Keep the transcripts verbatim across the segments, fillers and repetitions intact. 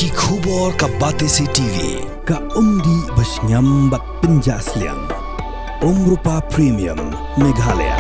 Ki khubor ka Batesi T V, ka umdih ba shngiam bad pynjah sliang. Umrupa Premium, Meghalaya.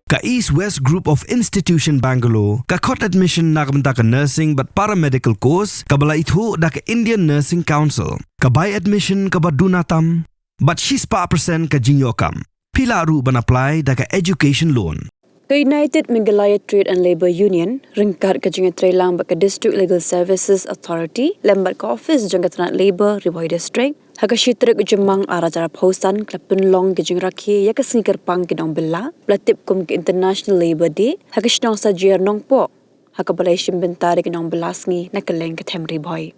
Ka East West Group of Institution Bangalore, ka khot admission na ka bynta ka nursing bad paramedical course, kaba la ithuh da ka Indian Nursing Council, ka bai admission kaba duna tam, bad shispah percent ka jingïoh kam. Phi lah ruh ban apply da ka education loan. Ka United Meghalaya Trade and Labour Union, ryngkat ka jingïatreilang bad ka District Legal Services Authority, lem bad ka office jong ka tnat Labour Ri Bhoi District, ha ka shi tarik u Jymmang ar hajar arphew san ka la pynlong ka jingrakhe ïa ka sngi kyrpang ki nongbylla, ba la tip kum ka International Labour Day, ha ka shnong Sajer Nongpoh, ha kaba la ïashim bynta da ki nongbylla sngi na kylleng ka them Ri Bhoi.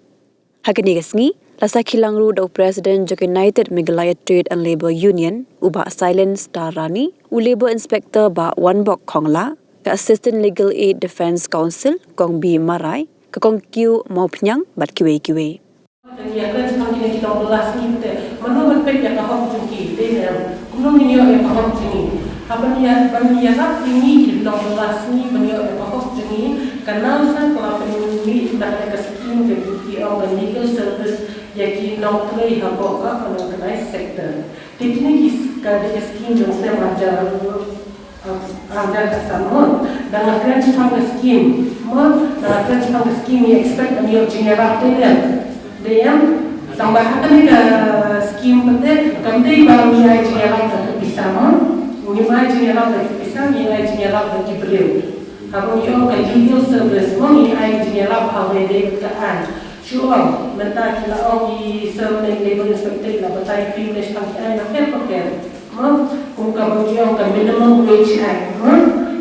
Ha kane ka sngi, la sakhi lang ruh da u President jong ka United Meghalaya Trade and Labour Union, u Bah Silence Star Rani, u Labour Inspector Bah Wanbok Khongla, ka Assistant Legal Aid Defence Counsel, Kong B Marai, ka Kong Kiew Mawphniang, bad kiwei kiwei. Te ngi ïakren shaphang kine ki nongbylla sngi te, mano ban peit ïa ka hok jong ki, dei ne em? Kumno ngin ïoh ïa ka hok jong ngi? Haba ngi ïa, ban ïarap ïa ngi ki nongbylla sngi ban ïoh ïa ka hok jong ngi, ka NALSA ka la pynmih na ka skim ka, ki ong ka Legal Service ïa ki nongtrei hapoh ka unorganised sector. Te kine ki s-, ka dei ka skim jong snem ar hajar, ar hajar khatsan mo. Da nga kren shaphang ka skim mo, da nga kren shaphang ka skim, ngi expect ban ïoh jingïarap te ne em? Dei em? Tangba ha kane ka skim pat te, kam dei ba ngi ai jingïarap da ka pisa mo. Ngim ai jingïarap da ka pisa, ngi ai jingïarap da ki briew. Haba ngi ong ka legal service mo, ngi ai jingïarap ha kaba ïadei bad ka aiñ. Shu ong, mynta ki la ong ki sir ne Labour Inspector ki la batai phi ne shaphang ki aiñ bapher bapher. Mo, kum kaba ngi ong ka Minimum Wage Act. Mo,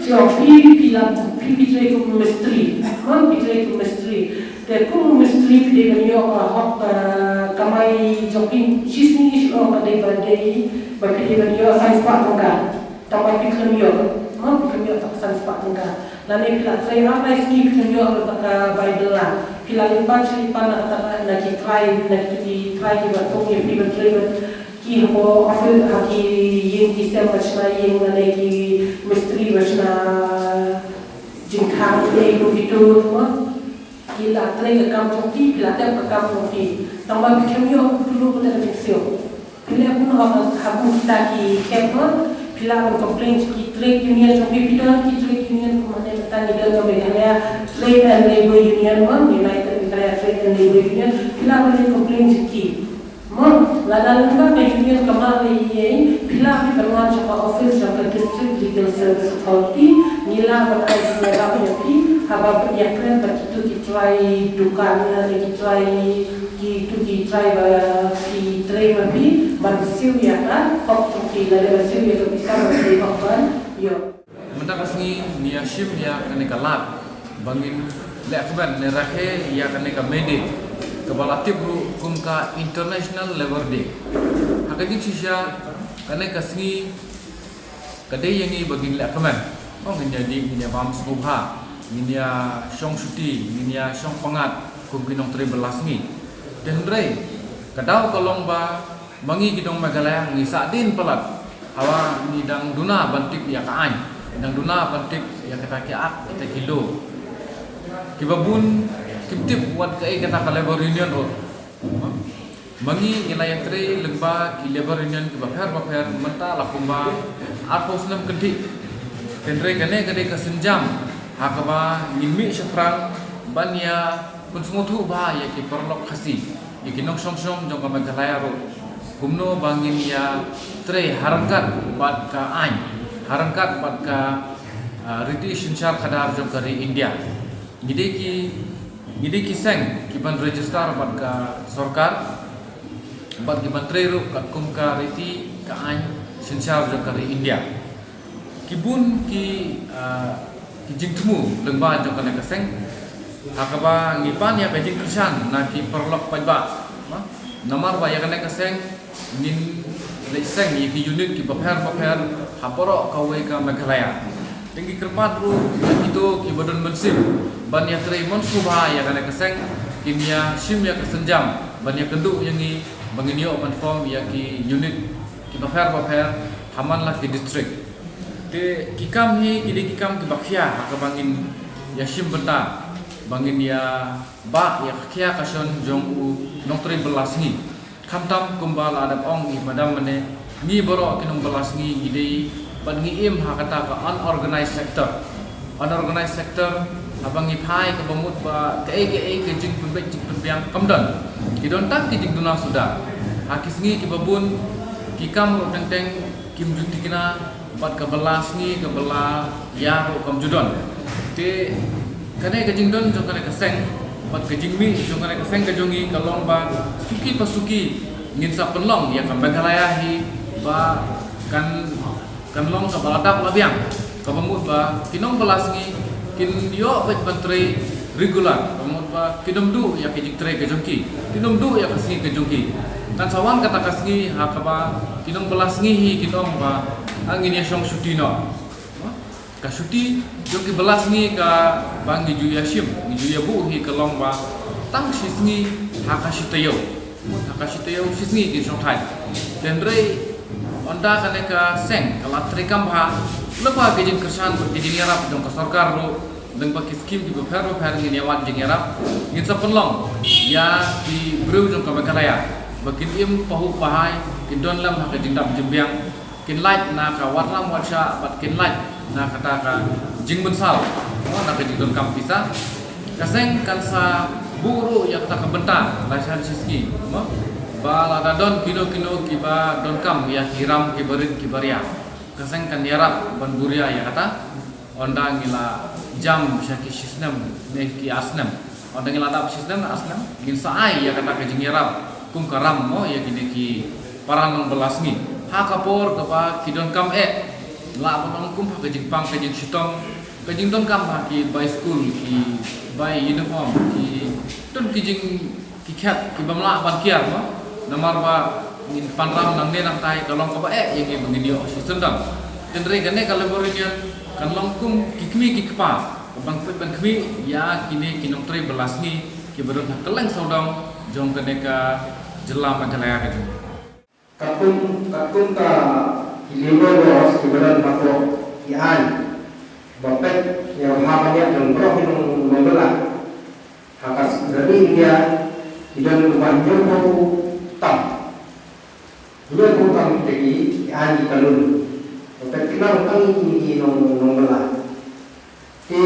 shu ong phi, phi la, phi, phi trei kum u mistri. Mo, phi trei kum u mistri. Te kum u mistri phi dei ban ïoh ka hok, eh, kamai jong phi shisngi, shu ong ba dei, ba dei, ba phi dei ban ïoh san spah tyngka. Tangba phi khlem ïoh, mo, phi khlem ïoh tang san spah tyngka. Lane phi la trei ar lai sngi phi khlem ïoh tang ka bai bylla. Phi la leit pan sha leit pan na kata ka, na ki trai, na ki, ki trai kiba thung ïa phi ban trei bad ki hapoh office, ha ki ïing ki sem ba shna ïing, lane ki mistri ba shna jingkhang, ïa ki kito, mo. Phi la trei ka kam jong phi, phi la tep ka kam jong phi. Tangba phi khlem ïoh khublei kata ka jingsiew. Phi leh kumno ha, ha kum kita ki khep mo? Phi lah ban complain sha ki trade union jong phi, phi don ki trade union kum hangne mynta ngi don ka Meghalaya Trade and Labour Union mo, United Meghalaya Trade and Labour Union. Phi lah ban leit complain sha ki. Mo, lada lyngba ka union ka mad ïa ei, phi lah phi ban wan sha ka office jong ka District Legal Service Authority, ngi lah ban ai jingïarap ïa phi, haba phi ïakren bad kito ki trai dukan, lane ki trai, kito ki trai ba ki trei ma phi, ban siew ïa ka hok jong phi, lane ban siew ïa ka pisa ba phi hok ban ïoh. Mynta ka sngi ngi ïa shim ïa kane ka lad ba ngin leh kmen ne rakhe ïa kane ka May Day kaba la tip ruh kum ka International Labour Day. Ha ka jingshisha kane ka sngi ka dei ïa ngi ba ngin leh kmen. Ngin ïa dih, ngin ïa bam sngewbha, ngin ïa shong shuti, ngin ïa shong pyngngad kum ki nongtrei bylla sngi. Te hynrei ka daw ka long ba ma ngi ki nong Meghalaya ngi sahdien palat. Hawa ngi dang duna ban tip ïa ka aiñ, ngi dang duna ban tip ïa kata ki ak, kita ki law. Kiba bun kim tip wat kaei kata ka labour union ruh. Ma ngi ngi la ïatrei lyngba ki labour union kiba pher bapher mynta la kumba arphew snem kynthih. Hynrei kane ka dei ka sienjam ha kaba ngin mih shaphrang ban ïa pynsngewthuh bha ïa ki paralok Khasi, ïa ki nongshong shnong jong ka Meghalaya ruh, kumno ba ngin ïatrei ha ryngkat bad ka aiñ, ha ryngkat bad ka, ah, riti synshar khadar jong ka ri India. Ngi dei ki, ngi dei ki seng ki ban register bad ka sorkar bad ki ban trei ruh katkum ka riti ka aiñ synshar jong ka ri India. Ki bun ki, ah, ki jingthmu lyngba jong kane ka seng ha kaba ngi pan ïa ka jingkyrshan na ki paralok paidbah. Namar ba ïa kane ka seng ngin leit seng ïa ki unit kiba pher bapher ha baroh kawei ka Meghalaya. Te ngi kyrpad ruh ïa kito kiba don mynsiem ban ïatrei mon sngewbha ïa kane ka seng, kin ïa shim ïa ka sienjam ban ïakynduh ïa ngi ba ngin ïoh ban form ïa ki unit kiba pher bapher ha man la ki district. Te ki kam hi ki dei ki kam kiba khia ha kaba ngin ïa shim bynta. ba ngin ïa bah ïa ka khia ka shon jong u nongtrei bylla sngi. Khamtam kumba la dep ong i madam mynne, ngi baroh ki nongbylla sngi ngi dei bad ngi im ha kata ka unorganized sector. Unorganized sector, haba ngi phai kaba mut ba kaei kaei ka jingpynbeit jingpynbiang kam don. Ki don tang ki jingduna suda. Ha ki sngi kiba bun ki kam ruh teng teng kim ju thikna bad ka bylla sngi ka bylla ïa ruh kam ju don. Te kane ka jingdon jong kane ka seng bad ka jingmih jong kane ka seng ka jong ngi ka long ba suki pa suki ngin sa pynlong ïa ka Meghalaya hi ba kan kan long kaba la dap la biang. Kaba mut ba ki nongbylla sngi kin ïoh beit ban trei regular. Kaba mut ba kin ym duh ïa ka jingtrei ka jong ki, kin ym duh ïa ka sngi ka jong ki. Kan sa wan kata ka sngi ha kaba ki nongbylla sngi hi kin ong ba, "Ah, ngin ïa shong shuti noh." Ka shuti jong ki bylla sngi kaba ngi ju ïa shim, ngi ju ïa buh hi ka long ba tang shi sngi ha ka shi taïew. Ha ka shi taïew shi sngi kin shong thait. Hynrei ynda kane ka seng ka la treikam bha lyngba ki jingkyrshan bad ki jingïarap jong ka sorkar ruh, lyngba ki skim kiba pher bapher ngin ïa wad jingïarap, ngin sa pynlong ïa ki briew jong ka Meghalaya ba kin im pahuh pahai, kin don lem ha ka jingdap jingbiang, kin lait na ka watram watshah bad kin lait na kata ka jingmynsaw, mo, na ka jingdonkam pisa. Ka seng kan sa buh ruh ïa kata ka bynta lashai shi sngi, mo, ba lada don kino kino kiba donkam ïa ki ram kiba rit kiba ria, ka seng kan ïarap ban buh ria ïa kata. Ynda ngi la jam sha ki shi snem ne ki ar snem, ynda ngi la dap shi snem ar snem, ngin sa ai ïa kata ka jingïarap kum ka ram, mo, ïa kine ki para nongbylla sngi. Ha ka por kaba ki donkam eh, lah ban ong kum ha ka jingpang ka jingshitom, ka jingdonkam ha ki bai skul, ki bai uniform, ki don ki jing ki khet ki bym lah ban kiar, mo. Namar ba ngin pan ram nangne nangtai ka long kaba eh ïa ngi ba ngin ïoh shi syndon. Hynrei kane ka Labour Union kan long kum ki kmie ki kpa kaban peit ban khmih ïa kine ki nongtrei bylla sngi kiba don ha kylleng sawdong jong kane ka jylla Meghalaya ka jong. Katkum, katkum ka ki labour laws kiba don hapoh ki aiñ ba peit ïa u bha bniah jong baroh ki nongbylla. Ha ka ri India ki don kumba hynñiewphew tam. Hynñiewphew tam kita ki, ki aiñ ki kanun ba peit khnang tang ïa kine ki nong, nongbylla. Te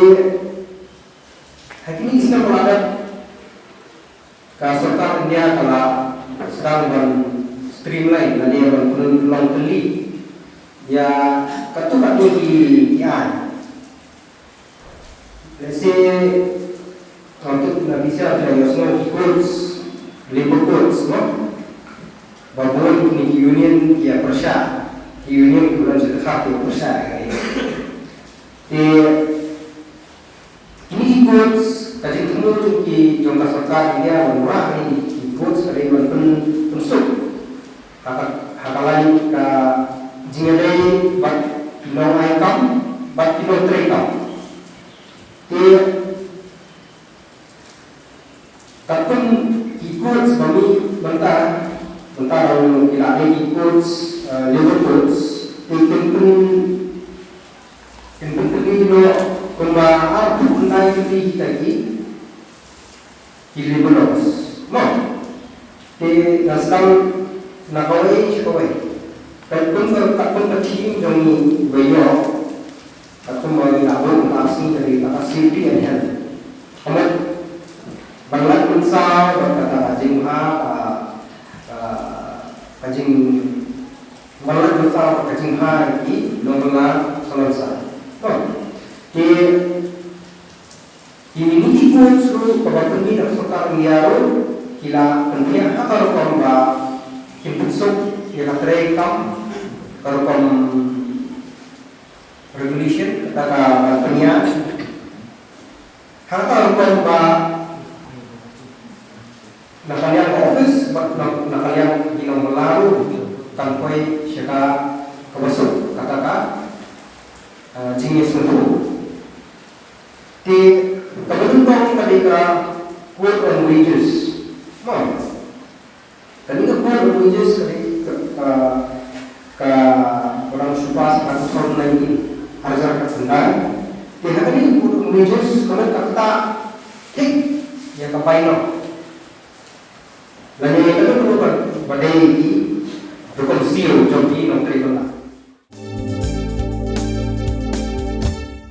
ha kine ki snem ba la dep ka sorkar India ka la sdang ban streamline lane ban pynlong tylli ïa katto katne ki, ki aiñ. Let's say, ka tut na pisa ka ïohsngew ki codes, labor codes, no? Ba bun kine ki union ki ïa pyrshah, ki union ki bun sha dkhar ki ïa pyrshah, eh. Te kine ki codes, ka jingthmu jong ki, jong ka sorkar India ban wanrah kine ki codes ka dei ban pyn, pynsuk ha ka, ha ka lait ka jingïadei bad ki nongai kam bad ki nongtrei kam. Te katkum ki codes ba mih mynta, mynta ruh ki la dei ki codes, eh, labor codes, te kin pyn, kin pyntylli noh kumba arphew khyndai tylli kita ki, ki labor laws. Mo. Te ngan sdang na kawei sha kawei. Katkum ka, katkum ka theme jong ngi ba ïoh, katkum ba ngi la buh mynta ka sngi ka dei kata ka safety and health. Ka mut ban lait mynsaw bad kata ka jingbha, ka, ka, ka jing, ban lait mynsaw bad ka jingbha ïa ki nongbylla salonsar. Mo. Te kine ki codes ruh kaba pynmih na ka sorkar India ruh ki la pynphiah ha ka rukom ba kin pynsuk ïa ka trei kam, ka rukom regulation, kata ka ban pynïaid ha ka rukom ba na ka liang ka office bad na, na ka liang ki nongbylla ruh kan poi sha ka kaba suk, kata ka, ah, jingïasngewthuh. Te kaba nyngkong ka dei ka Code on Wages. Mo. Kane ka Code on Wages ka dei ka, ka, ka dang shu pass ha ka two thousand nineteen, ar hajar khatkhyndai. Te ha kane ka Code on Wages ka mut ka ktah thik ïa ka bainong lane ïa kano kano ba dei ki rukom siew jong